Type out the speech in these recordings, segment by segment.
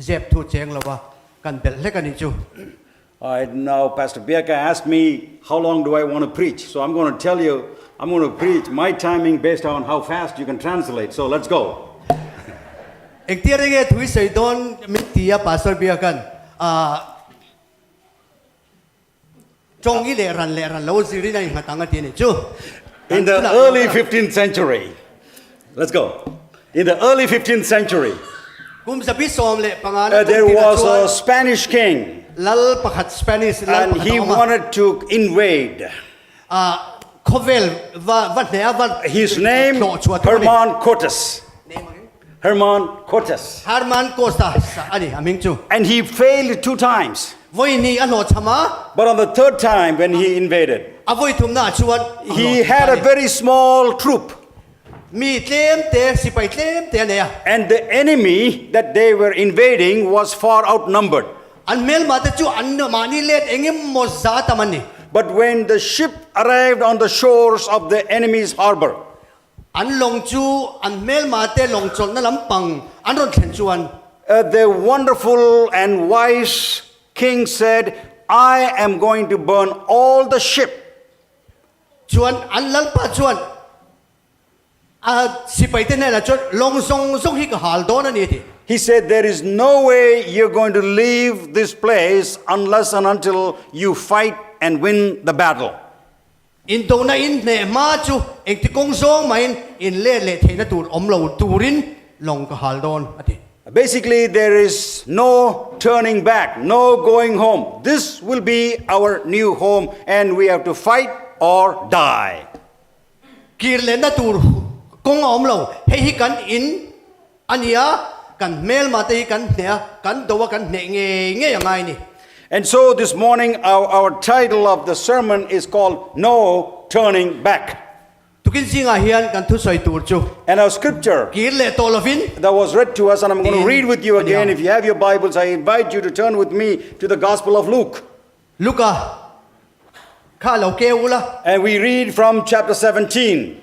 Zep thu cheng lova kan belh hlek a nih chu. Alright, now Pastor Biaka asked me how long do I want to preach. So I'm going to tell you, I'm going to preach my timing based on how fast you can translate. So let's go. Engtia reng nge thu i sawi dawn min ti a Pastor Biaka'n ah tawng i leh ran leh ran lo zirin a innghat ang a ti a nih chu. In the early 15th century, let's go. In the early 15th century, Kum 15na uh, there kum tirah was chuan a Spanish king lal pakhat Spanish lal and pakhat he a awm a. wanted to invade. Ah, khawvel va va hneh a va His name, hlawh chhuah tum a ni. Herman Cortes. Herman Cortes. Herman Costa a ni a hming chu. And he failed two times. Vawi hnih a hlawhchham a. But on the third time when he invaded, A vawi thumnaah chuan a he hlawhchham had ta a a ni. very small troop. Mi tlem te, sipai tlem te a nei a. And the enemy that they were invading was far outnumbered. An hmelmah te chu an mahni let eng emaw za tam an ni. But when the ship arrived on the shores of the enemy's harbor, An lawng chu an hmelmah te lawng chawlhna lampang an rawn thlen chuan. The wonderful and wise king said, I am going to burn all the ship. Chuan an lalpa chuan a sipaite hnenah chuan lawng zawng zawng hi ka hal dawn a ni a ti. He said, There is no way you're going to leave this place unless and until you fight and win the battle. Indona in hneh hma chu engti kawng zawng mahin in let leh theihna tur awm lo turin lawng ka hal dawn, a ti. Basically, there is no turning back, no going home. This will be our new home and we have to fight or die. Kir lehna tur kawng a awm lo, hei hi kan in a ni a, kan hmelma te hi kan hneh a, kan do a, kan hneh ngei ngei a ngai a ni. And so this morning our, our title of the sermon is called No Turning Back. Tukin zingah hian kan thusawi tur chu. And our scripture. Kir leh tawh lovin. That was read to us and I'm going to read with you Tiin a ni again. ang. If you have your Bibles, I invite you to turn with me to the Gospel of Luke. Luka kha lo keu ula. And we read from chapter 17.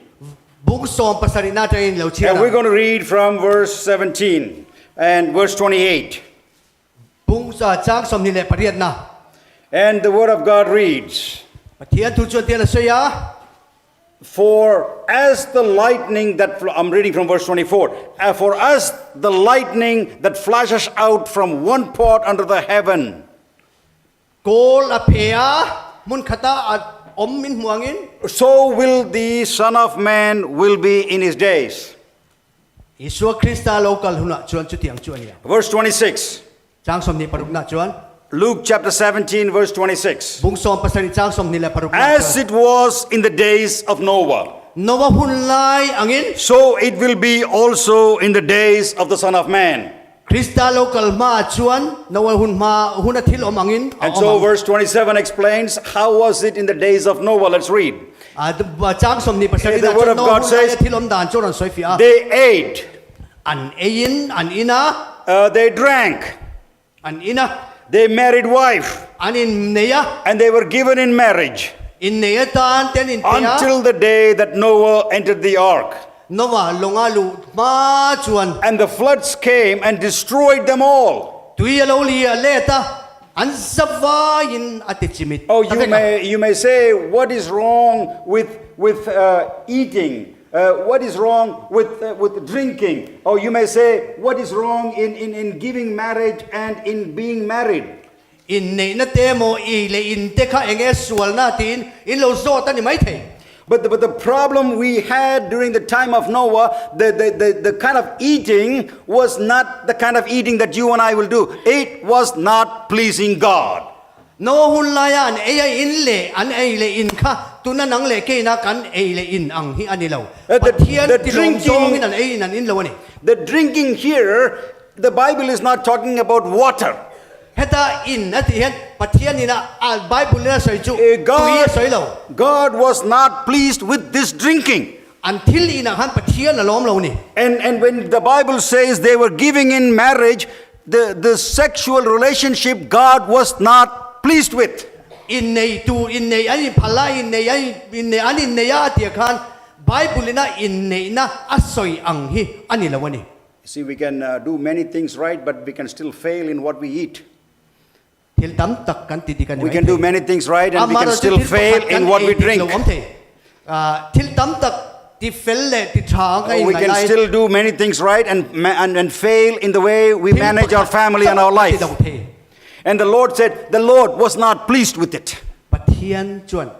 Bung 17 na atangin lo chhiar And we're ang. going to read from verse 17 and verse 28. Bung chang 28 na. And the word of God reads. Pathian thu chuan tian a sawi a. For as the lightning that, I'm reading from verse 24, uh, for as the lightning that flashes out from one part under the heaven. Kawl a phe a, hmun khata a awm min hmu angin. So will the Son of Man will be in his days. Isua Krista lo kal hunah chuan chutiang chu a ni ang. Verse 26. Chang 26 nah chuan. Luke chapter 17 verse 26. Bung 17 chang 26 nah As chuan. it was in the days of Noah. Noah hun lai angin. So it will be also in the days of the Son of Man. Krista lo kal hmaah chuan Noah hun hma huna thil awm angin a And awm so ang. verse 27 explains how was it in the days of Noah. Let's read. Chang 27 The ah word chuan of Noah God hun laia says, thil awm dan chu a rawn sawi fiah a. They ate. An eiin an in a. Uh, they drank. An in a. They married wife. An innei a. And they were given in marriage. Innei atan te an inpe a. Until the day that Noah entered the ark. Noah lawnga luh hma chuan. And the floods came and destroyed them all. Tui a lo li a let a, an zavaiin a ti chimit Oh, ta you vek a. may, you may say, what is wrong with, with uh, eating? Uh, what is wrong with, uh, with drinking? Or you may say, what is wrong in, in, in giving marriage and in being married? Inneihna te emaw i leh in te kha eng nge sualna tiin in lo zawt a ni maithei. But the, but the problem we had during the time of Noah, the, the, the, the kind of eating was not the kind of eating that you and I will do. It was not pleasing God. Noah hun laia an ei a in leh an ei leh in kha tuna nang leh keina kan ei leh in ang hi a ni lo. Uh, the, Pathian the tilawm zawngin drinking, an ei in an in lo a ni. the drinking here, the Bible is not talking about water. Heta in a tih hian Pathian in a a Bible in a sawi chu Eh, tui a God, sawi lo. God was not pleased with this drinking. An thil inah khan Pathian a lawm lo ni. And, and when the Bible says they were giving in marriage, the, the sexual relationship God was not pleased with. Innei tur innei an inphal a, innei an innei an innei a a tih khan Bible in a inneihna a sawi ang hi a ni lo a ni. You see, we can do many things right, but we can still fail in what we eat. Thil tam tak kan ti dik a ni We mai can do thei. many things right and we can Amaherawhchu still thil fail pakhat kan in what ei we dik drink. lo awm thei. Thil tam tak ti fel leh ti tha ang ka We inngaih can lai still do many things right and, and, and fail in the way we thil manage our pakhat family and chauh our kan ti life. lo thei. And the Lord said, The Lord was not pleased with it. Pathian chuan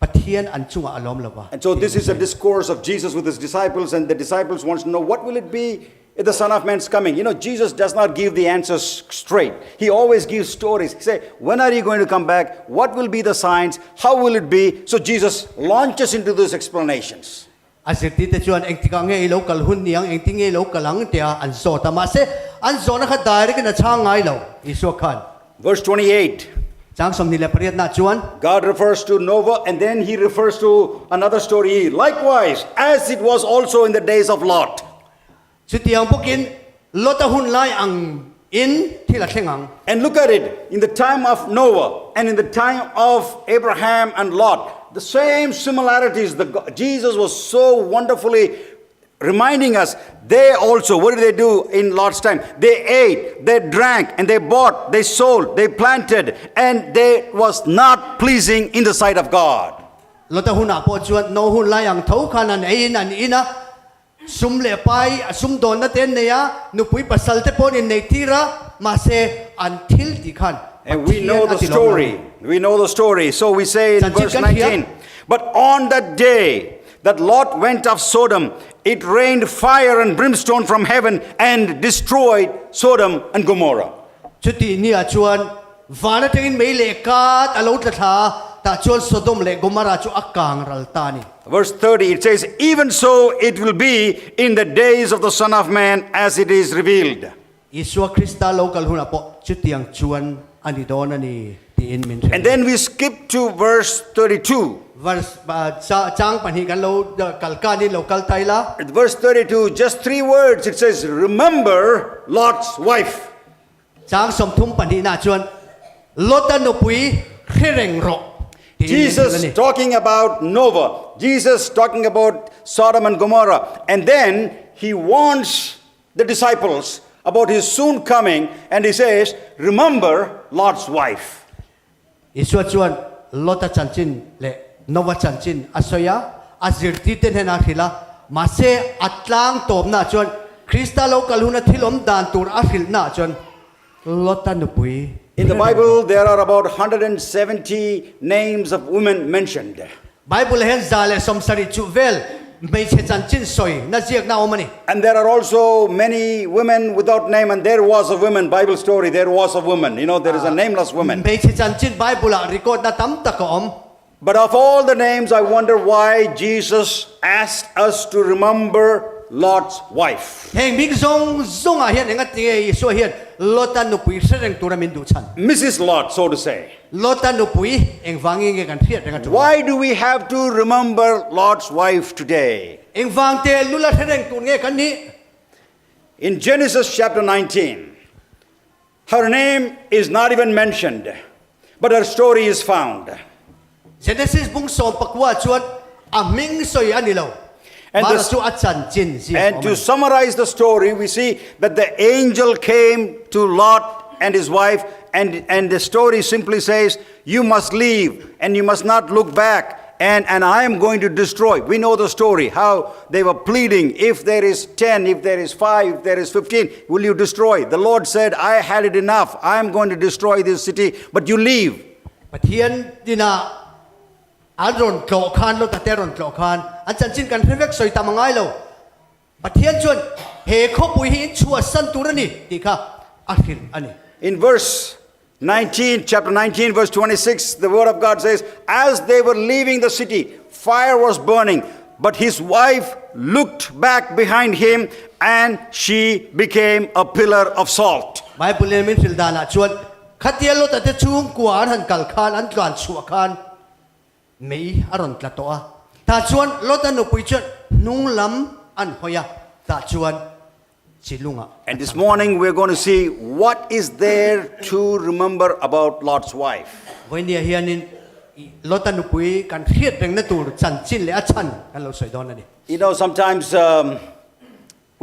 Pathian an chungah a lawm lo va. And so this is a discourse of Jesus with his disciples, and the disciples wants to know what will it be if the Son of Man's coming. You know, Jesus does not give the answers straight. He always gives stories. He say, when are you going to come back? What will be the signs? How will it be? So Jesus launches into those explanations. A zirtirte chuan engtikah nge i lo kal hun niang, engtin nge i lo kal ang tia an zawt a. Mahse, an zawhna kha direct in a chhang ngai lo, Isua khan. Verse 28. Chang 28 nah chuan. God refers to Noah and then he refers to another story. Likewise, as it was also in the days of Lot. Chutiang bawkin Lota hun lai ang in thil a thleng ang. And look at it, in the time of Noah and in the time of Abraham and Lot, the same similarities. The, Jesus was so wonderfully reminding us they also, what did they do in Lot's time? They ate, they drank, and they bought, they sold, they planted, and they was not pleasing in the sight of God. Lota hunah pawh chuan Noah hun lai ang tho khan an eiin an in a, Sum leh pai a sumdawnna te an nei a, nupui pasal te pawh an innei tir a, mahse an thil tih khan And we Pathian know a the ti lawm lo. story. We know the story. So we say in Chanchin verse kan hria. 19, But on that day that Lot went off Sodom, it rained fire and brimstone from heaven and destroyed Sodom and Gomorrah. Chutih niah chuan van atangin mei leh kat a lo tla thla a, tah chuan Sodom leh Gomorrah chu a kang ral ta a ni. Verse 30, it says, Even so it will be in the days of the Son of Man as it is revealed. Isua Krista lo kal hunah pawh chutiang chuan a ni dawn a ni tiin min hrilh. And then we skip to verse 32. Verse chang pahnih kan lo kal kanin lo kal ta ila. At verse 32, just three words, it says, Remember Lot's wife. Chang 32 nah chuan Lota nupui hre reng rawh tiin min hrilh a Jesus ni. talking about Noah, Jesus talking about Sodom and Gomorrah, and then he warns the disciples about his soon coming, and he says, Remember Lot's wife. Isua chuan Lota chanchin leh Noah chanchin a sawi a, a zirtirte hnenah a hrilh a, mahse a tlang tawpnaah chuan Krista lo kal huna thil awm dan tur a hrilhnaah chuan Lota nupui In the hre reng Bible, rawh. there are about 170 names of women mentioned. Bible ah hian 170 chuh vel hmeichhe chanchin sawi na ziakna a awm a ni. And there are also many women without name, and there was a woman, Bible story, there was a woman. You know, there is a nameless woman. Hmeichhe chanchin Bible ah record na tam tak a awm. But of all the names, I wonder why Jesus asked us to remember Lot's wife. Heng hming zawng zawngah hian engatinge Isua hian Lota nupui hre reng tura min duh chhan? Mrs. Lot, so to say. Lota nupui engvangin nge kan hriat reng a ṭul? Why do we have to remember Lot's wife today? Engvang te lula hre reng tur nge kan nih? In Genesis chapter 19, her name is not even mentioned, but her story is found. Genesis bung 19 chuan a hming sawi a ni lo, And mahra the, chu a chanchin ziak a and awm a to ni. summarize the story, we see that the angel came to Lot and his wife, and, and the story simply says, You must leave and you must not look back, and, and I am going to destroy. We know the story, how they were pleading, If there is 10, if there is 5, if there is 15, will you destroy? The Lord said, I had it enough. I am going to destroy this city, but you leave. Pathian ina an rawn tlawh khan, Lota te rawn tlawh khan, an chanchin kan hre vek sawi tam a ngai lo. Pathian chuan he khawpui hi in chhuahsan tur a ni tih kha a hrilh a ni. In verse 19, chapter 19, verse 26, the word of God says, As they were leaving the city, fire was burning, but his wife looked back behind him and she became a pillar of salt. Bible in min hrilh danah chuan khatia Lota te chhungkua an han kal khan, an tluan chhuah khan mei a rawn tla tawh a. Tah chuan Lota nupui chuan hnung lam an hawi a, tah chuan chilungah a And this chang ta a. morning we're going to see what is there to remember about Lot's wife. Vawinia hianin Lota nupui kan hriat rengna tur chanchin leh a chhan kan lo sawi dawn a ni. You know, sometimes um,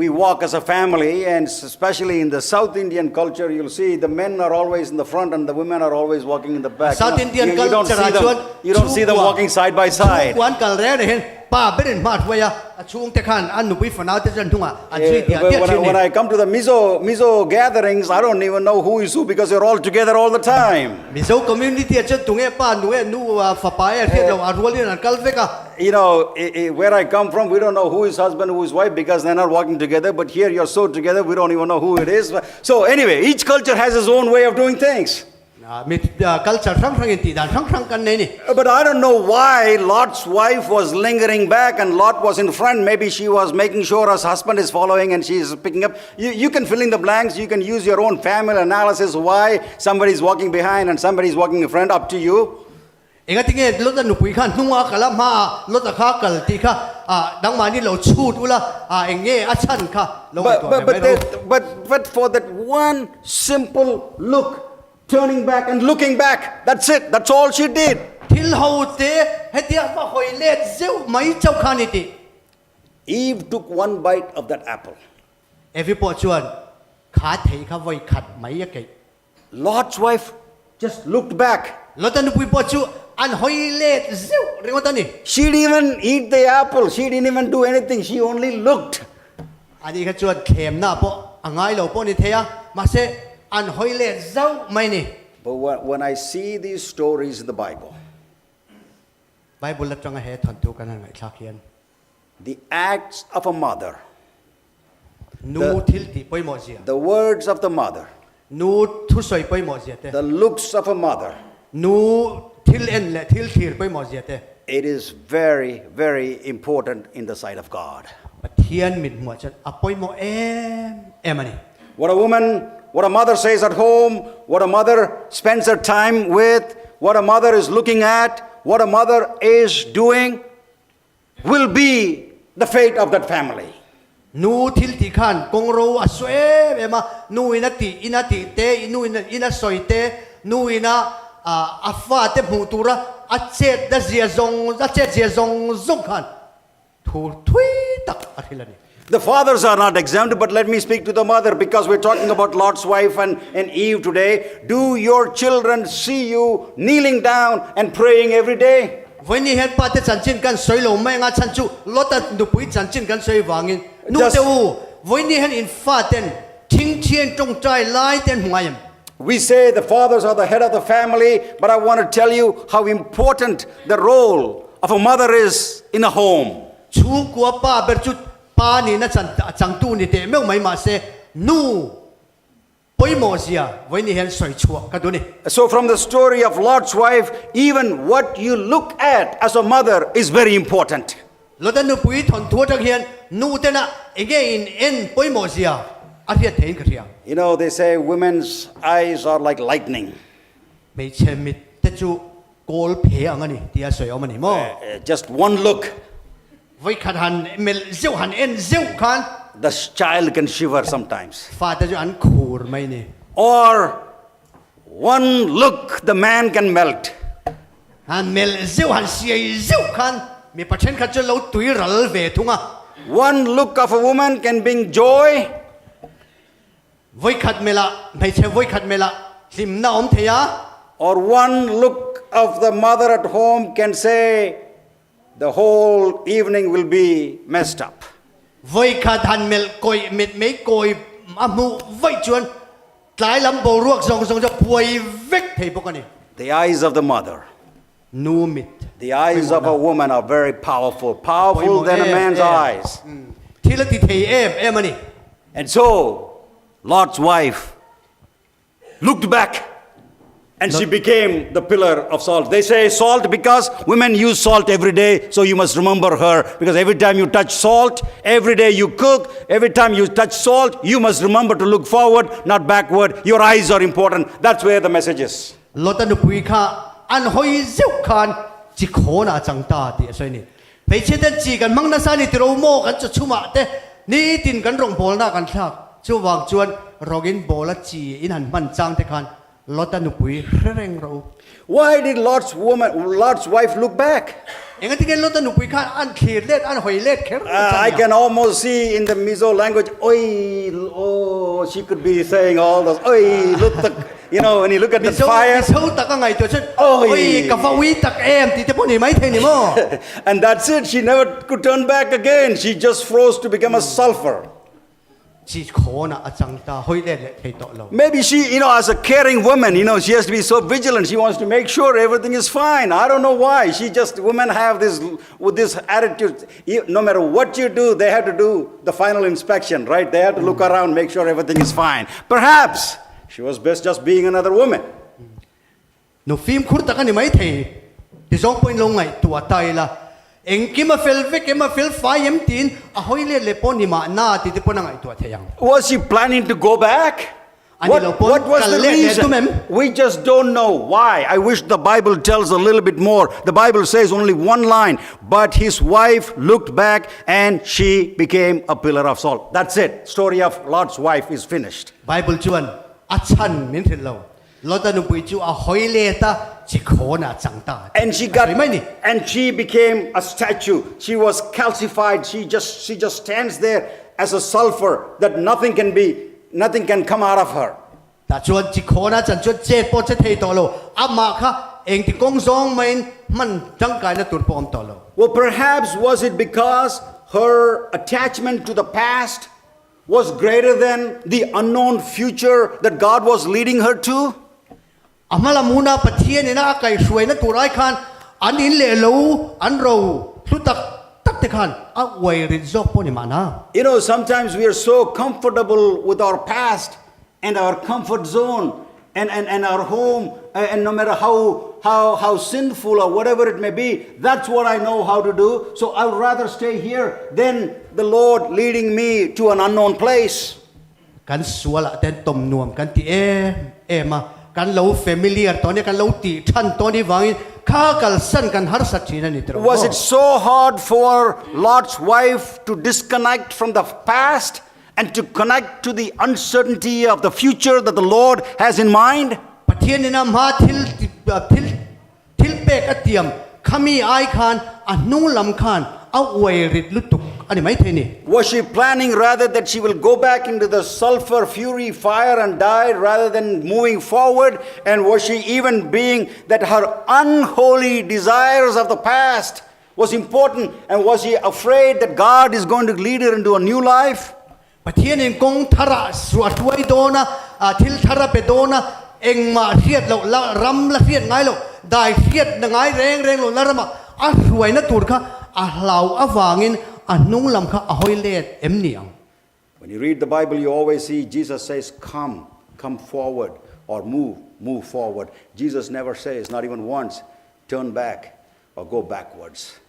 we walk as a family, and especially in the South Indian culture, you'll see the men are always in the front and the women are always walking in the back. South You know, Indian you, you don't culture see ah them, chuan you don't see them chhungkua walking side by side. chhungkua an kal reng reng hian pa berin hma a hruai a, a chhungte khan an nupui fanau te chuan hnungah an zui Eh, diah when, diah when I, thin when ni. I come to the Mizo, Mizo gatherings, I don't even know who is who because they're all together all the time. Mizo community ah chuan tunge pa, nunge nu, fapa e hriat lo a rualin an kal vek a. You know, where I come from, we don't know who is husband, who is wife because they're not walking together. But here you're so together, we don't even know who it is. So anyway, each culture has its own way of doing things. Mi culture hrang hrangin tih dan hrang hrang kan nei ni. But I don't know why Lot's wife was lingering back and Lot was in front. Maybe she was making sure her husband is following and she is picking up. You, you can fill in the blanks. You can use your own family analysis why somebody is walking behind and somebody is walking in front. Up to you. Engatinge Lota nupui khan hnunga kal a, hmaah Lota kha kal tih kha ah dangmahni lo chhut ula, ah eng nge a chhan kha lo But, ngaihtuah but, ve but, mai rawh. that, but, but for that one simple look, turning back and looking back, that's it. That's all she did. Thil ho te hetia va hawi let zeuh mai chauh kha ni tih. Eve took one bite of that apple. Evi pawh chuan kha thei kha vawi khat mai a keih. Lot's wife just looked back. Lota nupui pawh chu an hawi let zeuh ringawt a ni. She didn't even eat the apple, she didn't even do anything, she only looked. Ani kha chuan thlemna pawh a ngai lo pawh ni thei a, mahse an hawi let zauh mai ni. But when I see these stories in the Bible, Bible atanga he thawnthu kan han ngaihthlak hian. The acts of a mother. Nu thil tih pawimawh zia. The words of the mother. Nu thusawi pawimawh zia te. The looks of a mother. Nu thil en leh thil thlir pawimawh zia te. It is very, very important in the sight of God. Pathian mit hmuah chuan a pawimawh em em a ni. What a woman, what a mother says at home, what a mother spends her time with, what a mother is looking at, what a mother is doing, will be the fate of that family. Nu thil tih khan kawng ro a su em em a, nu in a tih in a tih te, nu in in a sawi te, nu in a a fa te hmuh tura a chet na zia zawng a chet zia zawng zawng khan thu thui tak a hril a ni. The fathers are not exempt, but let me speak to the mother because we're talking about Lot's wife and, and Eve today. Do your children see you kneeling down and praying every day? Vawiini hian pa te chanchin kan sawi lo mai anga chhan chu Lota nupui chanchin kan sawi vangin nu Just te u, vawiini hian in fa ten thingthian tawngtai lai te an hmu ngai em? We say the fathers are the head of the family, but I want to tell you how important the role of a mother is in a home. Chhungkua pa ber chu pa nihna chan changtu ni teh meuh mai mahse nu pawimawh zia vawiini hian sawi chhuah ka duh ni. So from the story of Lot's wife, even what you look at as a mother is very important. Lota nupui thawnthu atang hian nu tena enge in en pawimawh zia a hriat theihin ka hria. You know, they say women's eyes are like lightning. Hmeichhe mit te chu kawl phe ang a ni tia sawi awm a ni maw? Just one look. Vawikhat han melh zeuh han en zeuh khan. The child can shiver sometimes. Fate chu an khur mai ni. Or one look the man can melt. Han melh zeuh han siai zeuh khan mipa thenkhat chu lo tui ral ve thung a. One look of a woman can bring joy. Vawikhat melh hmeichhe vawikhat melh hlimna awm thei a. Or one look of the mother at home can say the whole evening will be messed up. Vawikhat han melh kawih mit mei kawi a hmuh vaih chuan tlai lam boruak zawng zawng chu a buai vek thei bawk a ni. The eyes of the mother. Nu mit. The eyes of a woman are very powerful, powerful than a man's eyes. Thil a ti thei em em a ni. And so, Lot's wife looked back and she became the pillar of salt. They say salt because women use salt every day, so you must remember her because every time you touch salt, every day you cook, every time you touch salt, you must remember to look forward, not backward. Your eyes are important. That's where the message is. Lota nupui kha an hawi zeuh khan chi khawn ah a chang ta tih a sawi a ni. Hmeichhia ten chi kan hmang nasa a ni tiro maw kan chaw chhumah te nitin kan rawngbawlna kan thlak. Chuvang chuan rawngin bawl a chi in han hman chang te khan Lota nupui hre reng rawh u. Why did Lot's woman, Lot's wife look back? Engatinge Lota nupui khan an thlir let, an hawi let kher Uh, I can almost see in the Mizo language, oi, oh, she could be saying all those, oi, lutak, you know, when you look at the Mizo, fire. Mizo tak a ngaihtuah chuan, Oi. oi, ka va ui tak em tih te pawh ni mai thei ni maw? And that's it, she never could turn back again. She just froze to become a sulfur. Chi khawnah a chang ta, hawi let leh thei tawh lo. Maybe she, you know, as a caring woman, you know, she has to be so vigilant. She wants to make sure everything is fine. I don't know why. She just, women have this, with this attitude. No matter what you do, they have to do the final inspection, right? They have to look around, make sure everything is fine. Perhaps she was best just being another woman. Nu fimkhur tak a ni maithei ti zawng pawhin lo ngaihtuah ta ila, engkim a fel vek em, a fel fai em tiin a hawi let leh pawh ni mahna ti te pawn a ngaihtuah thei ang. Was she planning to go back? A ni lo What, pawn what was kal the let leh tum reason? em? We just don't know why. I wish the Bible tells a little bit more. The Bible says only one line, but his wife looked back and she became a pillar of salt. That's it. Story of Lot's wife is finished. Bible chuan a chhan min hrilh lo. Lota nupui chu a hawi let a, chi khawnah a chang ta And she tih a got sawi mai ni. and she became a statue. She was calcified. She just she just stands there as a sulfur that nothing can be nothing can come out of her. Tah chuan chi khawnah chan chuan chet pawh che thei tawh lo, amah kha engti kawng zawng maiin hman tangkaina tur pawh awm tawh lo. Well, perhaps was it because her attachment to the past was greater than the unknown future that God was leading her to? A hma lam huna Pathian ina a kaihhruaina tur ai khan an in leh lo, an ro hlu tak tak te khan a uai rit zawk pawh ni mahna. You know, sometimes we are so comfortable with our past and our comfort zone and, and, and our home, and no matter how, how, how sinful or whatever it may be, that's what I know how to do. So I'll rather stay here than the Lord leading me to an unknown place. Kan sualah ten tawm nuam kan ti em em a, kan lo familiar tawh nia, kan lo tih than tawh ni vangin kha kalsan kan harsat thin a ni tawh Was maw? it so hard for Lot's wife to disconnect from the past and to connect to the uncertainty of the future that the Lord has in mind? Pathian ina hma thil thil thil pek a tiam khami ai khan a hnung lam khan a uai rit lutuk a ni maithei ni. Was she planning rather that she will go back into the sulfur fury fire and die rather than moving forward? And was she even being that her unholy desires of the past was important and was he afraid that God is going to lead her into a new life? Pathianin kawng thar a hruai dawn a, thil thar a pe dawn a, engmah hriat loh la ram la hriat ngai loh, dai hriat na ngai reng reng loh la ramah a hruaina tur kha a hlau avangin a hnung lam kha a hawi let em ni ang? When you read the Bible, you always see Jesus says, Come, come forward, or move, move forward. Jesus never says, not even once, turn back or go backwards.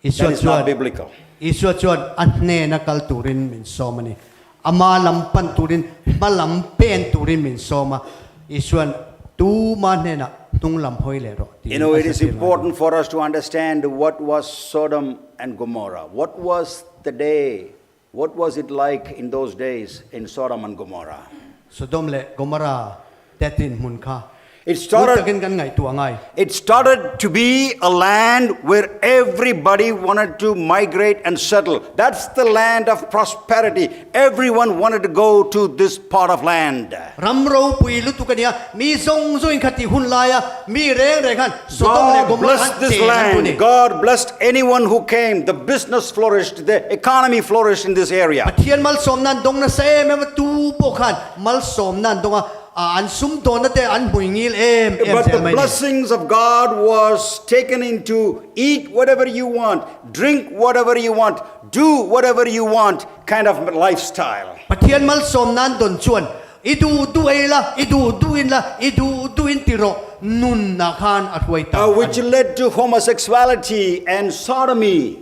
Isua That is not chuan, biblical. Isua chuan a hnena kal turin min sawm a ni. Ama lam pan turin, hma lam pen turin min sawm a. Isuan, Tuma hnenah hnung lam hawi leh rawh You tiin know, a it is hre tir ngai lo. important for us to understand what was Sodom and Gomorrah. What was the day? What was it like in those days in Sodom and Gomorrah? Sodom leh Gomorrah te dinhmun kha It started, ngun takin kan ngaihtuah ngai. It started to be a land where everybody wanted to migrate and settle. That's the land of prosperity. Everyone wanted to go to this part of land. Ram ropui lutuk a nia, mi zawng zawngin kha tih hun laia mi reng reng khan Sodom leh God Gomorrah blessed khan this chen an tu ni. land. God blessed anyone who came. The business flourished. The economy flourished in this area. Pathian malsawmna an dawng nasa em em a, tu pawh khan malsawmna an dawng a, an sumdawnna te an hmui ngil em em But zel the mai ni. blessings of God was taken into eat whatever you want, drink whatever you want, do whatever you want kind of lifestyle. Pathian malsawmna an dawn chuan i duh duh ei la, i duh duh in la, i duh duh in ti rawh nunah khan a hruai ta a Which ni. led to homosexuality and sodomy.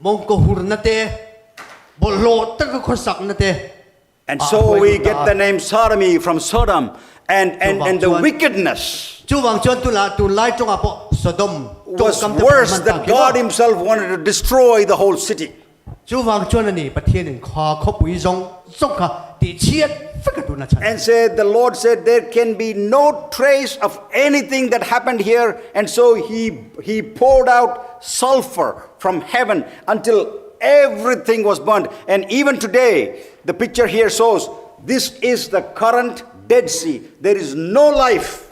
Mawngkaw hurna te, bawlhhlawh taka khawsakna te And ah a so hruai we lut ta get a. the name sodomy from Sodom and, and, Chuvang and the chuan wickedness chuvang chuan tunah tunlai tawngah pawh Sodom was tawngkam te pawh worse hman ta that khi maw? God Himself wanted to destroy the whole city. Chuvang chuan a ni Pathianin khua khawpui zawng zawng kha tihchhiat vek a duhna chhan. And said, the Lord said, there can be no trace of anything that happened here. And so he, he poured out sulfur from heaven until everything was burned. And even today, the picture here shows this is the current Dead Sea. There is no life.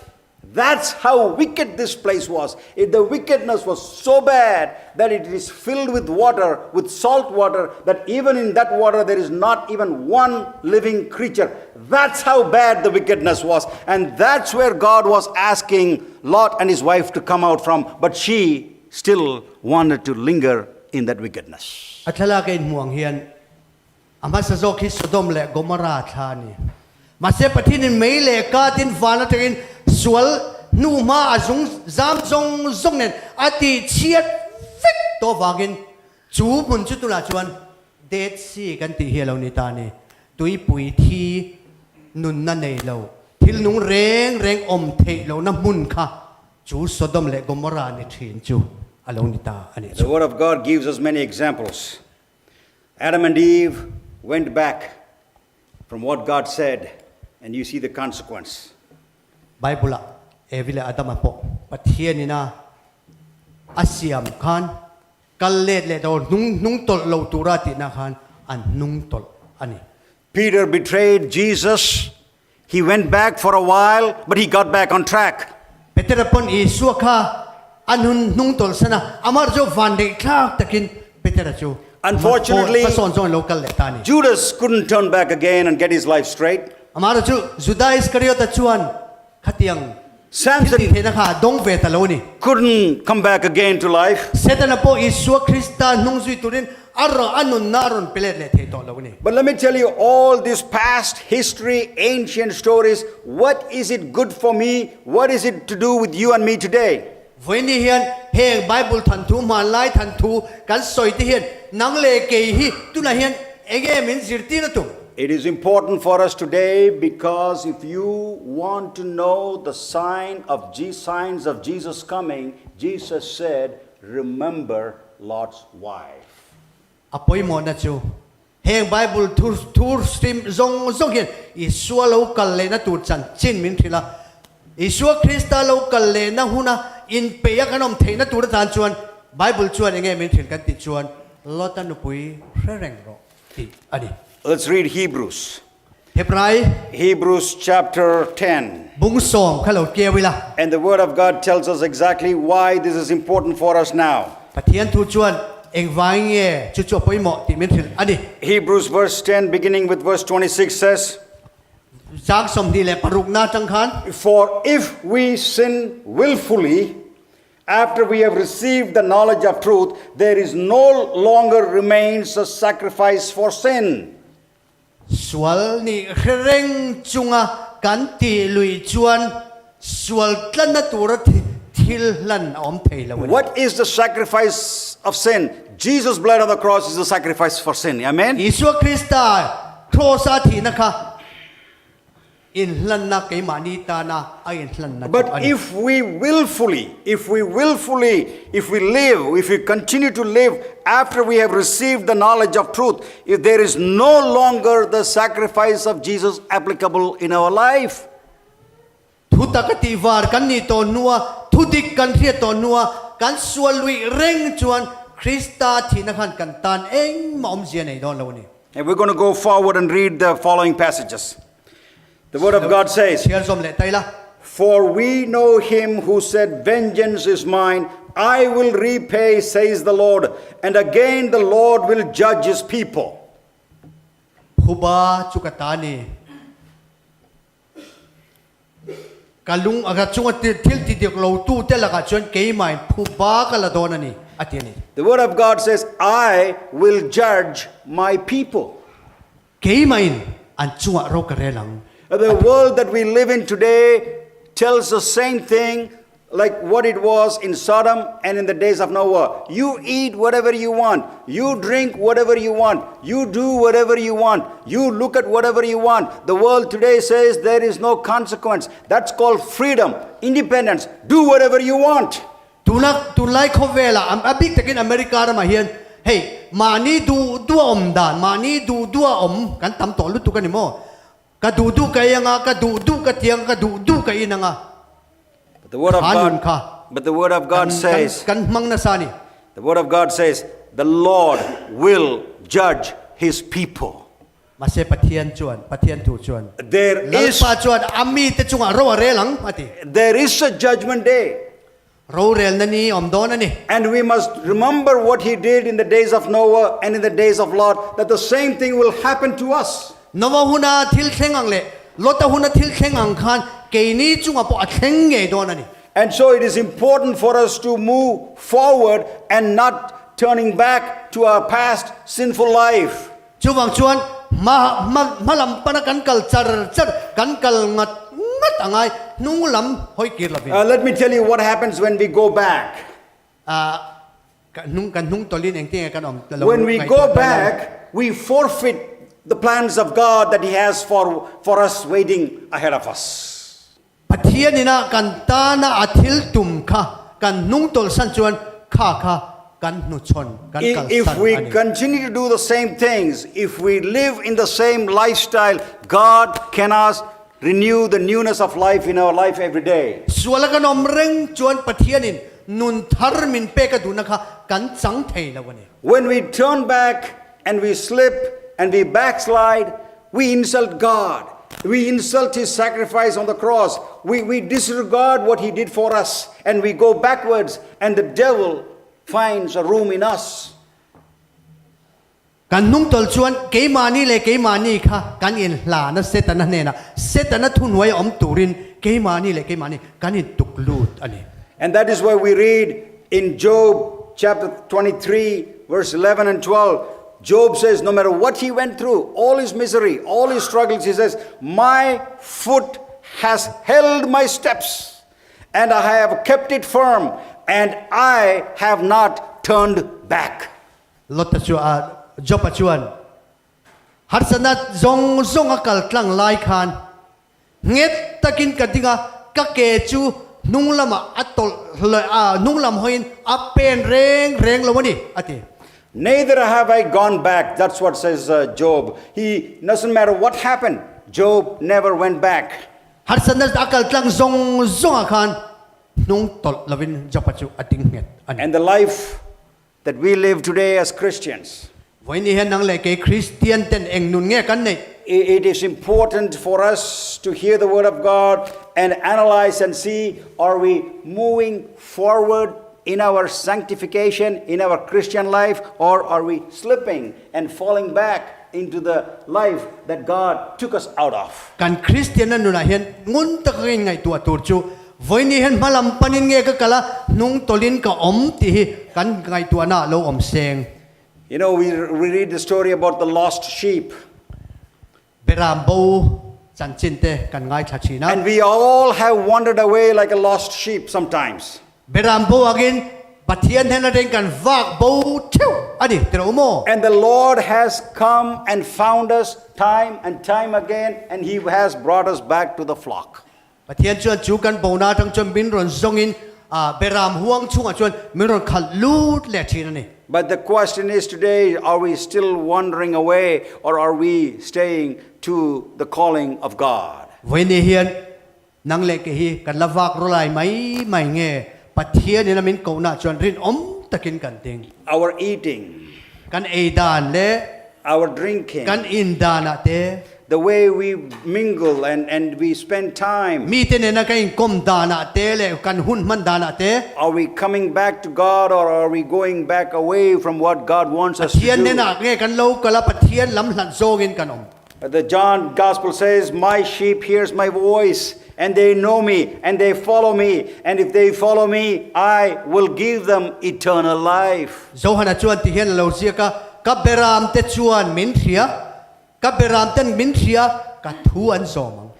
That's how wicked this place was. It, the wickedness was so bad that it is filled with water, with salt water, that even in that water there is not even one living creature. That's how bad the wickedness was. And that's where God was asking Lot and his wife to come out from. But she still wanted to linger in that wickedness. A thlalak a inhmuh ang hian a hmasa zawk hi Sodom leh Gomorrah thla a ni. Mahse Pathianin mei leh katin van atangin sual hnuhma a zung zam zawng zawng nen a tih chhiat vek tawh avangin chu hmun chu tunah chuan Dead Sea kan tih hi a lo ni ta a ni. Tuipui thi nunna nei lo, thil nung reng reng awm theih lohna hmun kha chu Sodom leh Gomorrah ni thin chu a lo ni ta a nih The chu. Word of God gives us many examples. Adam and Eve went back from what God said, and you see the consequence. Bible-ah Evi leh Adama pawh Pathianin a a siam khan kal let leh dawr hnung hnung tawlh lo tura tihna khan an hnung tawlh a ni. Peter betrayed Jesus. He went back for a while, but he got back on track. Petera pawn Isua kha a nun hnung tawlh san a, amah chu vanneih thlak takin Petera chu Unfortunately, hmasawn zawng in lo kal leh ta a ni. Judas couldn't turn back again and get his life straight. Amah chu Juda Iskariota chuan khatiang Samson thil tih theihna kha a dawng ve ta lo a ni. couldn't come back again to life. Setana pawh Isua Krista hnung zui turin a rawn a nunna a rawn pe let leh thei tawh lo a ni. But let me tell you all this past history, ancient stories, what is it good for me? What is it to do with you and me today? Vawiini hian heng Bible thanthu, hmanlai thanthu kan sawi te hian nang leh kei hi tunah hian enge min zirtir a tum? It is important for us today because if you want to know the sign of signs of Jesus coming, Jesus said, remember Lot's wife. A pawimawhna chu heng Bible thu thu hrim zawng zawng hian Isua lo kal lehna tur chanchin min hrilh a. Isua Krista lo kal lehna huna inpeih a kan awm theihna tur atan chuan Bible chuan enge min hrilh kan tih chuan Lota nupui hre reng rawh tih a ni. Let's read Hebrews. Hebrai. Hebrews chapter 10. Bung sawm kha lo keu ila. And the word of God tells us exactly why this is important for us now. Pathian thu chuan engvangin nge chu chu a pawimawh tih min hrilh a ni. Hebrews verse 10 beginning with verse 26 says. Chang 26 na atang khan. For if we sin willfully after we have received the knowledge of truth there is no longer remains a sacrifice for sin. Sual nih hre reng chunga kan tih luih chuan sual tlanna tura thil hlan a awm thei lo a ni. What is the sacrifice of sin? Jesus blood on the cross is the sacrifice for sin. Amen. Isua Krista Kraws-a thihna kha inhlanna keimahni tana a inhlanna chu But a ni. if we willfully, if we willfully, if we live, if we continue to live after we have received the knowledge of truth, if there is no longer the sacrifice of Jesus applicable in our life. Thu taka tihvar kan nih tawh hnua, thu dik kan hriat tawh hnua, kan sual luih reng chuan Krista thihna khan kan tan engmah awmzia nei dawn lo a ni. And we're going to go forward and read the following passages. The Word of God says, Chhiar zawm leh ta ila. For we know him who said, Vengeance is mine, I will repay, says the Lord. And again the Lord will judge his people. Phuba chu ka ta ni. Ka lung a ka chunga thil ti dik lo tu te lakah chuan keimahin phuba ka la dawn a ni, a ti a ni. The word of God says, I will judge my people. Keimahin an chungah ro ka rel ang. The world that we live in today tells the same thing like what it was in Sodom and in the days of Noah. You eat whatever you want. You drink whatever you want. You do whatever you want. You look at whatever you want. The world today says there is no consequence. That's called freedom, independence. Do whatever you want. Tuna tunlai khawvelah a bik takin America ramah hian hei mahni duh duha awm dan, mahni duh duha awm kan tam tawh lutuk a ni maw? Ka duh duh ka ei anga, ka duh duh ka ti anga, ka duh duh ka in anga. But the word of Kha nun God, kha but the word of God kan, kan, says, kan hmang nasa a ni. the word of God says, the Lord will judge his people. Mahse Pathian chuan, Pathian thu chuan, There is Lalpa chuan a mite chungah ro a rel ang a ti. there is a judgment day. Rorelna ni awm dawn a ni. And we must remember what he did in the days of Noah and in the days of Lot, that the same thing will happen to us. Noah huna thil thleng ang leh Lota huna thil thleng ang khan keini chungah pawh a thleng ngei dawn a ni. And so it is important for us to move forward and not turning back to our past sinful life. Chuvang chuan hma hma hma lam pana kan kal char char, kan kal ngat ngat a ngai, hnung lam hawi kir lovin. Let me tell you what happens when we go back. Kan hnung kan hnung tawlhin engtin nge kan awm lo When we ngaihtuah go ta ila. back, we forfeit the plans of God that He has for, for us waiting ahead of us. Pathian ina kan tana a thil tum kha kan hnung tawlhsan chuan kha kha kan hnuchhawn, kan If kalsan we a ni. continue to do the same things, if we live in the same lifestyle, God cannot renew the newness of life in our life every day. Suala kan awm reng chuan Pathianin nun thar min pek a duhna kha kan chang thei lo a ni. When we turn back and we slip and we backslide, we insult God. We insult His sacrifice on the cross. We, we disregard what He did for us and we go backwards, and the devil finds a room in us. Kan hnungtawlh chuan keimahni leh keimahni kha kan inhlana Setana hnenah Setana thuhnuai awm turin keimahni leh keimahni kan intuk lut a ni. And that is why we read in Job chapter 23 verse 11 and 12, Job says no matter what he went through, all his misery, all his struggles, he says, my foot has held my steps and I have kept it firm and I have not turned back. Lota chu a Job-a chuan harsatna zawng zawng a kal tlang lai khan nghet takin ka ding a, ka ke chu hnung lamah a tawlh hlawih a, hnung lam hawiin a pen reng reng lo a ni, a ti. Neither have I gone back, that's what says Job. He, doesn't matter what happened, Job never went back. Harsatna a kal tlang zawng zawngah khan hnung tawlh lovin Job-a chu a ding nghet a ni. And the life That we live today as Christians. Vawiin hian nang leh kei Kristian ten eng nun nge kan neih? It is important for us to hear the word of God and analyze and see are we moving forward in our sanctification, in our Christian life, or are we slipping and falling back into the life that God took us out of? Kan Kristianna nunah hian ngun taka ka inngaihtuah tur chu Vawiin hian hma lam panin nge ka kal a, hnung tawlhin ka awm tih hi kan ngaihtuahna ah lo awm seng. You know, we we read the story about the lost sheep. Beram bo chanchin te kan ngaithla thin a. And we all have wandered away like a lost sheep sometimes. Beram bo angin Pathian hnen atangin kan vak bo theuh a ni, ti lo maw? And the Lord has come and found us time and time again and he has brought us back to the flock. Pathian chuan chu kan bona atang chuan min rawn zawngin Beram huang chungah chuan min rawn khalh lut leh thin a ni. But the question is today, are we still wandering away or are we staying to the calling of God? Vawiin hian nang leh kei hi kan la vak rawlai mai mai nge Pathian in a min kohna chuan rinawm takin kan ding. Our eating. Kan ei dan leh. Our drinking. Kan in danah te. The way we mingle and and we spend time. Mite nena kan inkawm danah te leh kan hun hman danah te. Are we coming back to God or are we going back away from what God wants us to do? Pathian nenah nge kan lo kal a, Pathian lam hlat zawngin kan awm. The John Gospel says, My sheep hears my voice, and they know me, and they follow me, and if they follow me, I will give them eternal life. Johana chuan ti hian a lo ziak a, Ka beramte chuan min hria, ka beramten min hria, ka thu an zawm ang.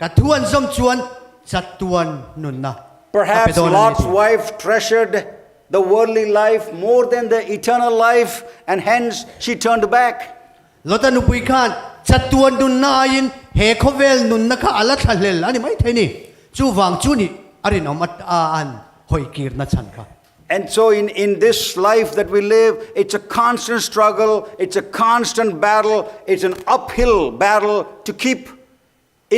Ka thu an zawm chuan chatuan nunna ka pe Perhaps dawn a ni Lot's ti. wife treasured the worldly life more than the eternal life, and hence she turned back. Lota nupui khan chatuan nunna aiin he khawvel nunna kha a la thla hlel a ni maithei ni. Chuvang chu nih a rinawm a an hawi kirna chhan kha. And so in in this life that we live, it's a constant struggle, it's a constant battle, it's an uphill battle to keep.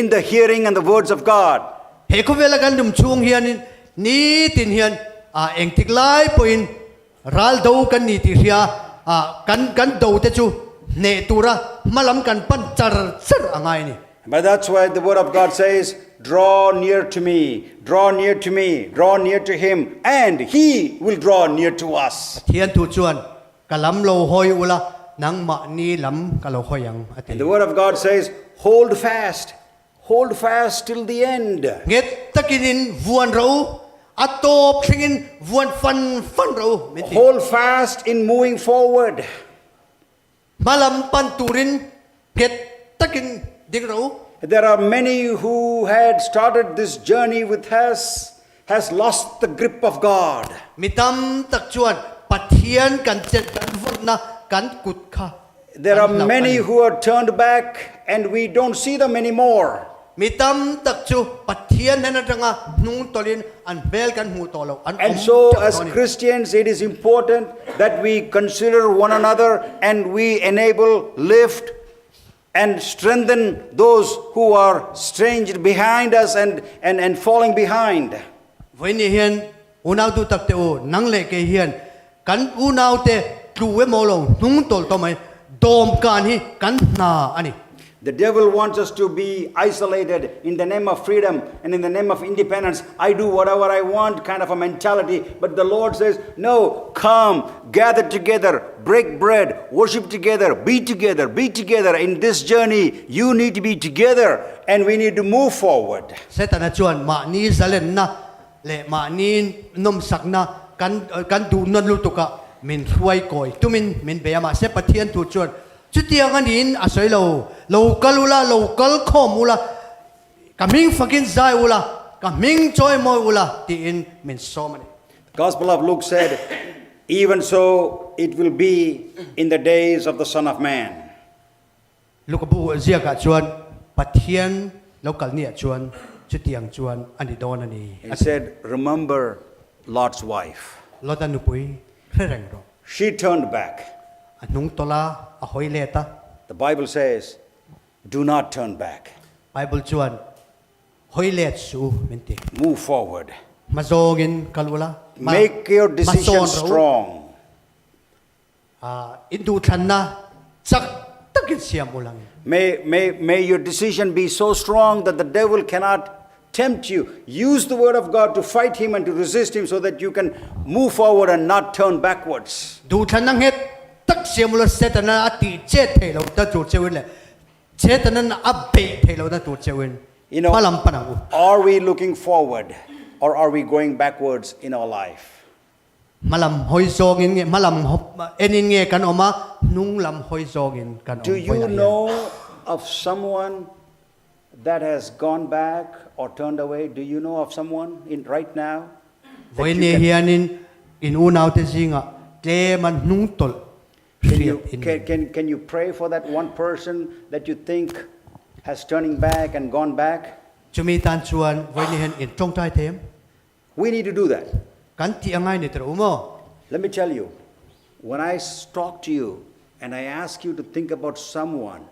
in the hearing and the words of God. He khawvela kan dum chhung hianin nitin hian ah engtik lai pawhin ral do kan ni tih hria ah kan kan do te chu hneh tura hmalam kan pan char char a ngai a ni. But that's why the word of God says, Draw near to me, draw near to me, draw near to him, and he will draw near to us. Pathian thu chuan ka lam lo hawi ula, nangmahni lam ka lo hawi ang a ti. And the word of God says, Hold fast, hold fast till the end. Nghet takin in vuan rawh u, a tawp thlengin vuan fan fan rawh u min ti. Hold fast in moving forward. Hmalam pan turin nghet takin ding rawh u. There are many who had started this journey with us has lost the grip of God. Mi tam tak chuan Pathian kan chet kan vawnna kan kut kha There are kan hlauh a many ni. who are turned back and we don't see them anymore. Mi tam tak chu Pathian hnen atanga hnung tawlhin an hmel kan hmuh tawh loh, an And awm so, teuh as tawh a ni. Christians, it is important that we consider one another and we enable, lift, and strengthen those who are stranged behind us and, and, and falling behind. Vawiin hian unau duh tak te u, nang leh kei hian kan unaute tlu emaw lo hnung tawlh tawh mai dawm kan hi kan hna a ni. The devil wants us to be isolated in the name of freedom and in the name of independence. I do whatever I want kind of a mentality. But the Lord says, no, come, gather together, break bread, worship together, be together, be together. In this journey, you need to be together and we need to move forward. Setana chuan mahni zalenna leh mahni nawmsakna kan kan duh nawn lutukah min hruai kawi tumin min bei a, mahse Pathian thu chuan chutiang a niin a sawi lo, lo kal ula, lo kal khawm ula, ka hming fakin zai ula, ka hming chawi mawi ula tiin min sawm a ni. The Gospel of Luke said, Even so it will be in the days of the Son of Man. Luka bu ziakah chuan Pathian lo kal niah chuan chutiang chuan a ni dawn a ni He a ti. said, Remember Lot's wife. Lota nupui hre reng rawh. She turned back. A hnung tawlh a, a hawi let a. The Bible says, Do not turn back. Bible chuan hawi let suh u min ti. Move forward. Hma zawngin kal ula, hma Make your hma decision sawn rawh u. strong. In duhthlanna chak takin siam u lang. May, may, may your decision be so strong that the devil cannot tempt you. Use the word of God to fight him and to resist him so that you can move forward and not turn backwards. Duhthlanna nghet tak siam ula Setana a tih chet theih loh na tur cheuhin leh Setanan a beih theih loh na tur cheuhin You know, hma lam pan ang u. are we looking forward or are we going backwards in our life? Hmalam hawi zawngin nge hmalam enin nge kan awm a, hnung lam hawi zawngin kan Do awm you vawilah hian. know of someone that has gone back or turned away? Do you know of someone in right now that you Vawiin can hianin in unaute zingah tlem an hnung tawlh Can you hriat in can, nei. can can you pray for that one person that you think has turning back and gone back? Chumi tan chuan vawiin hian in tawngtai thei em? We need to do that. Kan tih a ngai ni tawh u maw? Let me tell you, when I talk to you and I ask you to think about someone,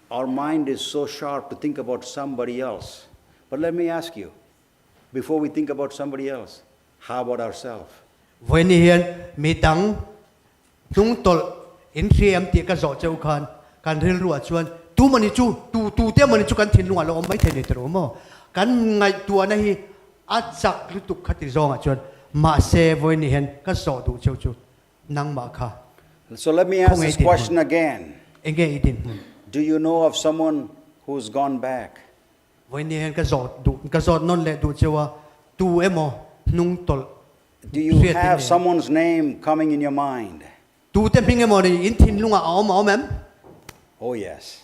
our mind is so sharp to think about somebody else. But let me ask you, before we think about somebody else, how about ourselves? Vawiin hian mi dang hnung tawlh in hriam tih ka zawh cheu khan kan rilruah chuan tu mawni chu tu tu te mawni chu kan thinlungah lo awm mai thei ni tawh u maw? Kan ngaihtuahna hi A chak lutuk kha ti zawngah chuan mahse vawiin hian ka zawh duh cheu chu nangmah kha So let me ask khawnge i this dinhmun? question again. Enge i dinhmun? Do you know of someone who's gone back? Vawiin hian ka zawh duh ka zawt nawn leh duh cheu a, tu emaw hnung tawlh Do you hriat in have nei em? someone's name coming in your mind? Tute hming emaw ni in thinlungah a awm a awm em? Oh yes.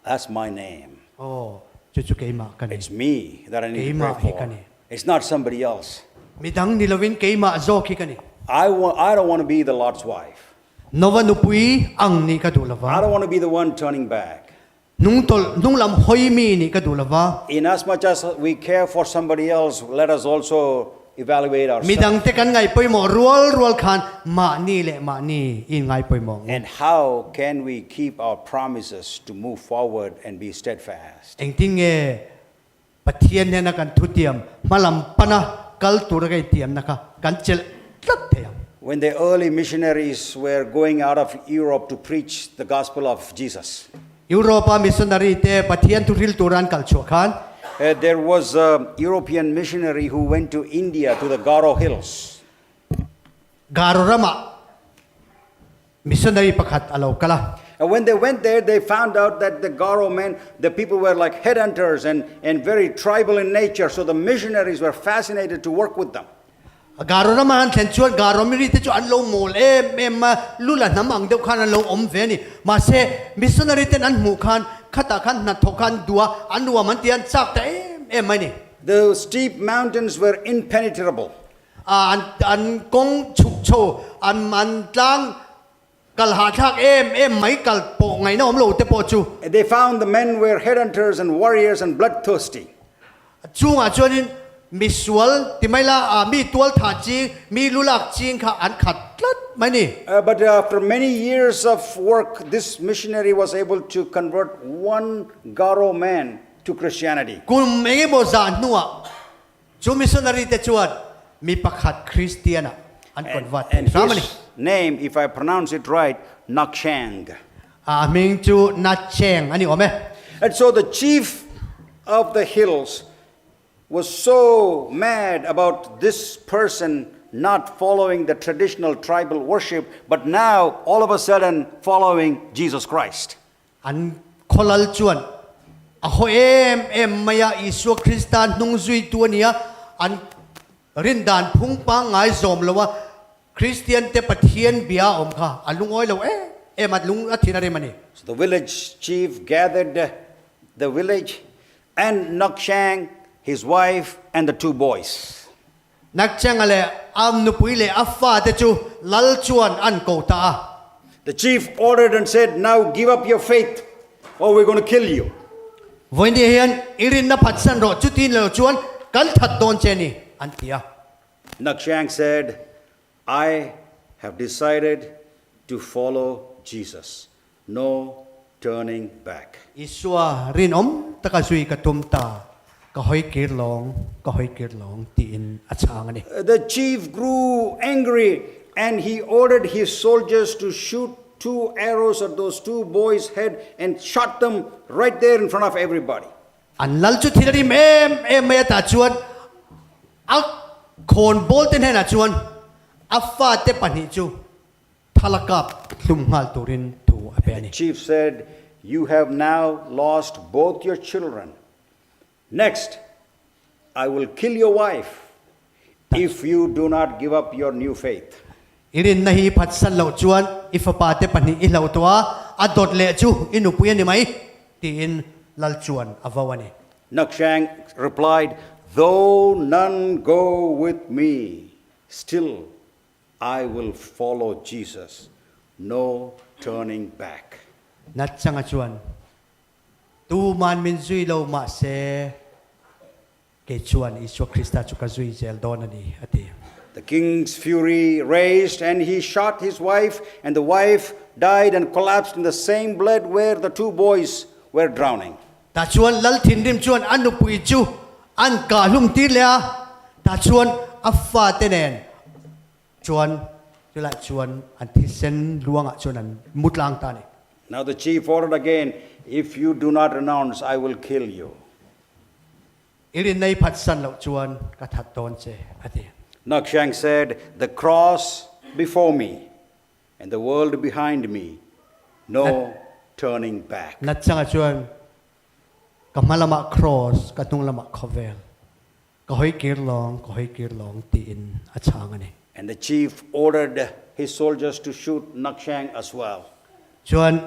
That's my name. Aw, chu chu keimah ka ni. It's me that I need to pray Keimah hi ka for. ni. It's not somebody else. Midang ni lovin keimah zawk hi ka ni. I wa- I don't want to be the Lot's wife. Nova nupui ang nih ka duh I lova. don't want to be the one turning back. Hnungtawlh, hnunglam hawi mi nih ka duh lova. Inasmuch as we care for somebody else, let us also evaluate ourselves. Midangte kan ngaih pawimawh rual rual khan mahni leh mahni i inngai pawimawh ang u. And how can we keep our promises to move forward and be steadfast? Engtin nge Pathian hnena kan thutiam hmalam pana kal tura ka intiamna kha kan chelh tlat thei ang? When the early missionaries were going out of Europe to preach the gospel of Jesus. Europe-a missionary te Pathian thu hril tura an kal chhuah khan. There was a European missionary who went to India to the Garo Hills. Garo ramah missionary pakhat a lo kal a. And when they went there, they found out that the Garo men, the people were like headhunters and, and very tribal in nature, so the missionaries were fascinated to work with them. Garo rama an thlen chuan Garo miri te chu an lo mawl em em a, lu la hnam ang deuh khan an lo awm ve a ni. Mahse, missionary ten an hmuh khan khatah khan hnathawk kha an duh a, an nuam an ti a, an chak ta em em mai a ni. The steep mountains were impenetrable. An an kawng chhuk chho, an an tlang kal hahthlak em em mai kal pawh ngaihna awm lo te pawh chu. They found the men were headhunters and warriors and bloodthirsty. Chungah chuanin misual ti mai la, mi tual thah ching, mi lu lak ching kha an khat tlat mai ni. But after many years of work, this missionary was able to convert one Garo man to Christianity. Kum engemaw zah hnuah Chu missionary te chuan mi pakhat Kristian ah an convert And thei hram a ni. his name, if I pronounce it right, Nakshang. A hming chu Nacheng a ni awm e. And so the chief of the hills was so mad about this person not following the traditional tribal worship, but now all of a sudden following Jesus Christ. An khawlal chuan a haw em em mai a, Isua Krista hnung zuitu a ni a, an rin dan phung pangngai zawm lo a, Kristian te Pathian bia a awm kha a lungawi lo em em a, lung a thin a rem a ni. So the village chief gathered the village and Nakshang, his wife and the two boys. Nakchanga leh a nupui leh a fate chu lal chuan an ko ta a. The chief ordered and said, Now give up your faith or we're going to kill you. Vawinia hian i rinna phatsan rawh, chutin lo chuan kan that dawn che ni, an ti a. Nakchang said, I have decided to follow Jesus. No turning back. Isua rinawm taka zui ka tum ta, ka hawi kir lawng, ka hawi kir lawng tiin a chhang a ni. The chief grew angry and he ordered his soldiers to shoot two arrows at those two boys' head and shot them right there in front of everybody. An lal chu thil a rim em em mai a tah chuan a khawnbawl te hnenah chuan a fate pahnih chu Thala kap hlum nghal turin thu a pe a ni. The chief said, You have now lost both your children. Next, I will kill your wife if you do not give up your new faith. I rinna hi i phatsan loh chuan i fapa te pahnih i hloh tawh a, a dawt leh chu i nupui a ni mai, tiin lal chuan a vo a ni. Nakshang replied, Though none go with me, still I will follow Jesus, no turning back. Natchanga chuan, Tuman min zui lo mahse, kei chuan Isua Krista chu ka zui zel dawn a ni, a ti. The king's fury raised and he shot his wife and the wife died and collapsed in the same blood where the two boys were drowning. Tah chuan Lal thinrim chuan a nupui chu an kah hlum tir leh a, tah chuan a fate nen chuan chulaiah chuan an thisen luangah chuan an mu tlang ta a ni. Now the chief ordered again, If you do not renounce, I will kill you. I rinna i phatsan loh chuan ka that dawn che, a ti. Nakshang said, The cross before me and the world behind me, no turning back. Natchanga chuan, Ka hma lamah kraws, ka hnung lamah khawvel. Ka hawi kir lawng, ka hawi kir lawng, tiin a chhang a ni. And the chief ordered his soldiers to shoot Nakshang as well. Chuan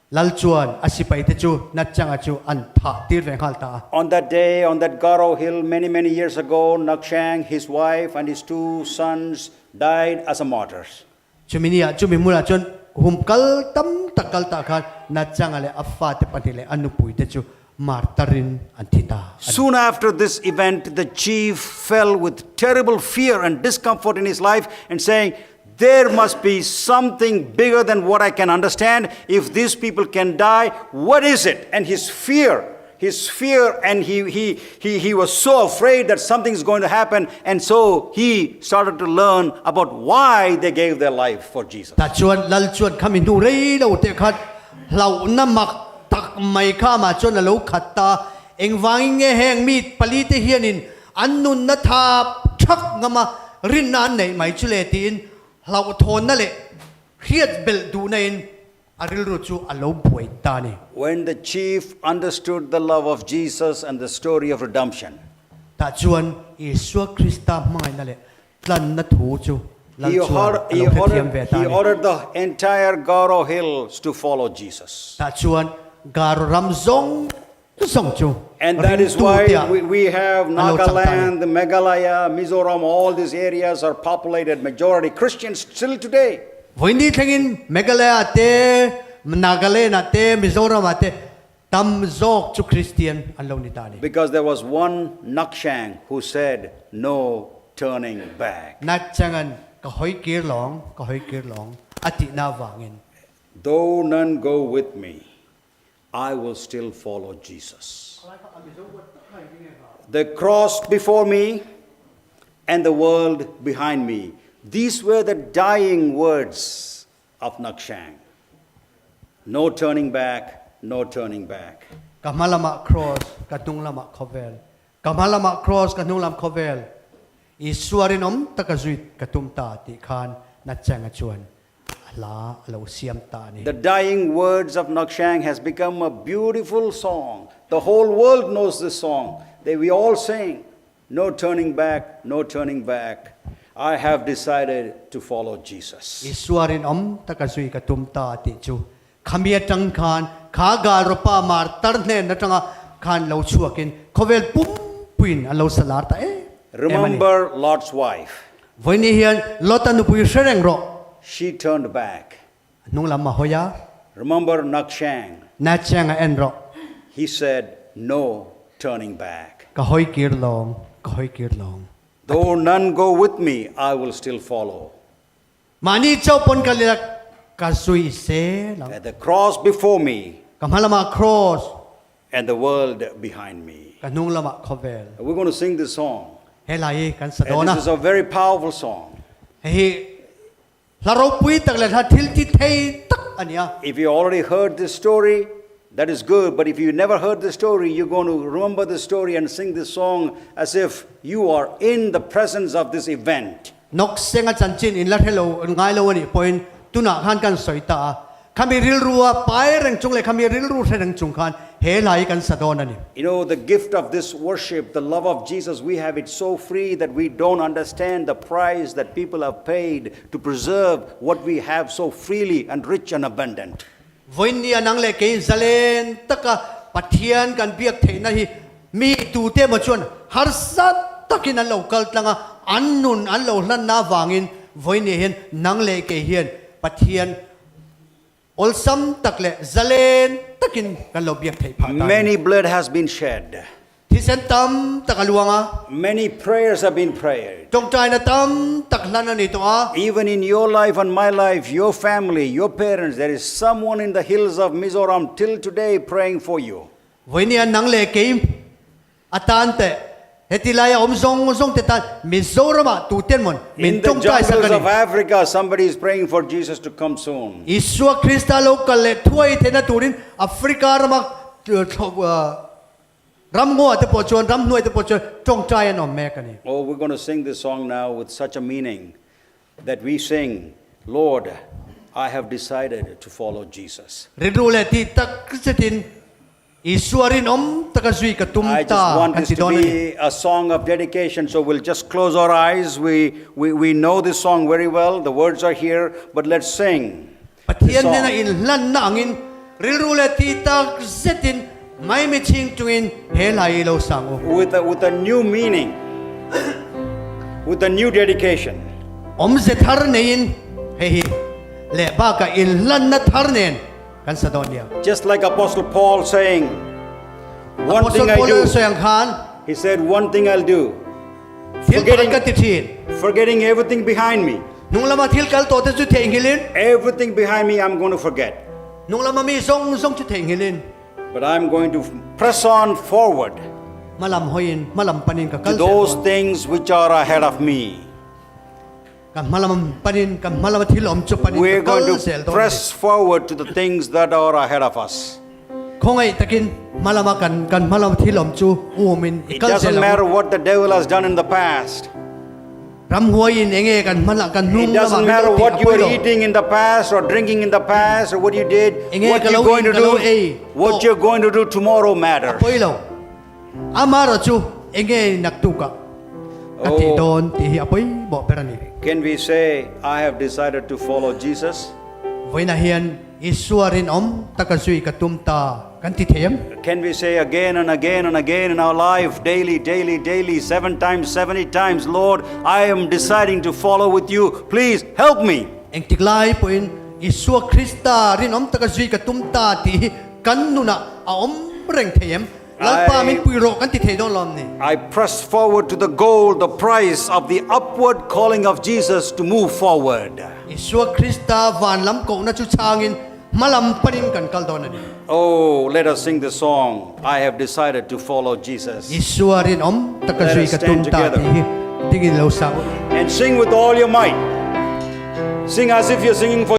Lal chuan a sipaite chu Natchanga chu an thah tir ve nghal ta a. On that day, on that Garo hill many, many years ago, Nakshang, his wife and his two sons died as a martyrs. Chumi ni ah, chumi hmunah chuan hum kal tam tak kal tah khan Nachanga leh a fate pahnih leh a nupuite chu martarin an thi ta a ni. Soon after this event, the chief fell with terrible fear and discomfort in his life and saying, There must be something bigger than what I can understand. If these people can die, what is it? And his fear, his fear, and he, he, he, he was so afraid that something is going to happen. And so he started to learn about why they gave their life for Jesus. Tah chuan Lal chuan khami hnu rei lo teh khan hlauhna mak tak mai kha amah chuan a lo khat ta. Engvangin nge heng mi palite hianin an nunna thap thak ngama rinna an neih mai chu le tiin hlauhthawnna leh hriat belh duhna in a rilru chu a lo buai ta a ni. When the chief understood the love of Jesus and the story of redemption. Tah chuan Isua Krista hmangaihna leh Tlanna thu chu Lal chuan a lo hrethiam ve ta a He ni. ordered the entire Garo Hills to follow Jesus. Tah chuan Garo ram zawng zawng chu And that is ringtu why tiah we, we have a lo chang ta a ni. Nagaland, Meghalaya, Mizoram, all these areas are populated majority Christians still today. Vawiini thlengin Meghalaya te, Nagaland ah te, Mizoram ah te Tam zawk chu Kristian an lo ni ta a ni. Because there was one Nakshang who said no turning back. Natchangan ka hawi kir lawng, ka hawi kir lawng a tihna avangin. Though none go with me, I will still follow Jesus. The cross before me and the world behind me. These were the dying words of Nakshang. No turning back, no turning back. Ka hma lamah Kraws, ka hnung lamah khawvel. Ka hma lamah Kraws, ka hnung lam khawvel. Isua rinawm taka zui ka tum ta tih khan Natchanga chuan a hla a lo siam ta a ni. The dying words of Nakshang has become a beautiful song. The whole world knows this song. They, we all sing, No turning back, no turning back. I have decided to follow Jesus. Isua rinawm taka zui ka tum ta tih chu khami atang khan kha Galropa martar hnen atanga khan lo chhuakin khawvel pumpuiin an lo salar ta em em a ni. Remember Lot's wife. Vawiini hian Lota nupui hre reng rawh. She turned back. A hnung lam a hawi a. Remember Nakshang. Nakshang a en rawh. He said, No turning back. Ka hawi kir lawng, ka hawi kir lawng. Though none go with me, I will still follow. Mahni chauh pawn ka leh a, ka zui zel ang. At the cross before me. Ka hma lamah cross. And the world behind me. Ka hnung lamah khawvel. We're going to sing this song. He lai hi kan sa dawn a. And this is a very powerful song. Hei hi Hla ropui tak leh hla thil ti thei tak a ni a. If you already heard this story, that is good, but if you never heard the story, you're going to remember the story and sing this song as if you are in the presence of this event. Nawk senga chanchin in la hre lo ngai lo a nih pawhin tunah khan kan sawi ta a. Khami rilrua pai reng chung leh khami rilru hre reng chung khan he hla hi kan sa dawn a ni. You know, the gift of this worship, the love of Jesus, we have it so free that we don't understand the price that people have paid to preserve what we have so freely and rich and abundant. Vawinia nang leh kei zalen taka Pathian kan biak theihna hi mi tute emaw chuan harsa takin an lo kal tlang a, an nun an lo hlanna avangin vawinia hian nang leh kei hian Pathian Awlsam tak leh zalen takin kan lo biak theih phah ta a ni. Many blood has been shed. Thisen tam tak a luang a. Many prayers have been prayed. Tawngtaina tam tak hlan a ni tawh a. Even in your life and my life, your family, your parents, there is someone in the hills of Mizoram till today praying for you. Vawinia nang leh kei A tan teh, heti laia awm zawng zawng te tan Mizoramah tuten mawn min In the tawngtai sak a jungles ni. of Africa, somebody is praying for Jesus to come soon. Isua Krista lo kal leh thuai theihna turin Africa rama ramngaw te pawh chuan, ramhnuai te pawh chuan tawngtai an awm mek a ni. Oh, we're going to sing this song now with such a meaning that we sing, Lord, I have decided to follow Jesus. Rilru leh tih tak zetin Isua rinawm taka zui ka tum I just ta want kan this ti to dawn a ni. be a song of dedication, so we'll just close our eyes. We, we, we know this song very well, the words are here, but let's sing this Pathian hnena song. inhlanna angin rilru leh tih tak zetin maimi chhing chungin he hla hi lo sang u. With a, with a new meaning, with a new dedication. Awmze thar neiin hei hi leh bakah inhlanna thar nen Kan sa dawn nia. Just like Apostle Paul saying, One Apostle thing I Paul do. sawi ang khan He said, One thing I'll do. thil Forgetting- pakhat ka ti thin. Forgetting everything behind me. Hnung lama thil kal tawh te chu theihnghilhin. Everything behind me, I'm going to forget. Hnung lama mi zawng zawng chu theihnghilhin. But I'm going to press on forward Hmalam hawiin, hmalam panin ka to kal zel those dawn. things which are ahead of me. Ka hmalam panin, ka hmalama thil awm chu panin We're ka kal going to zel dawn a ni. press forward to the things that are ahead of us. Khawngaih takin hmalama kan kan hmalama thil awm chu umin i It kal zel doesn't ang u. matter what the devil has done in the past. Ramhuaiin enge kan hmala kan It hnung lama doesn't min matter lo tih what a you pawi are lo. eating in the past or drinking in the past or what you did, Enge what ka you're lo going in to ka lo do, ei what tawh you're going to do tomorrow matters. a pawi lo. Amaherawh chu enge naktukah ka tih Oh. dawn tih hi a pawimawh ber a ni. Can we say, I have decided to follow Jesus? Vawiinah hian Isua rinawm taka zui ka tum ta kan ti thei em? Can we say again and again and again in our life, daily, daily, daily, seven times, 70 times, Lord, I am deciding to follow with you. Please help me. Engtik lai pawhin Isua Krista rinawm taka zui ka tum ta tih hi kan nunah a awm reng thei em? Lalpa min pui rawh kan ti thei dawn lo am ni? I press forward to the goal, the prize of the upward calling of Jesus to move forward. Isua Krista van lam kohna chu changin hma lam panin kan kal dawn a ni. Oh, let us sing the song, I have decided to follow Jesus. Isua rinawm taka Let zui us ka stand tum ta together. tih hi dingin lo sa u. And sing with all your might. Sing as if you're singing for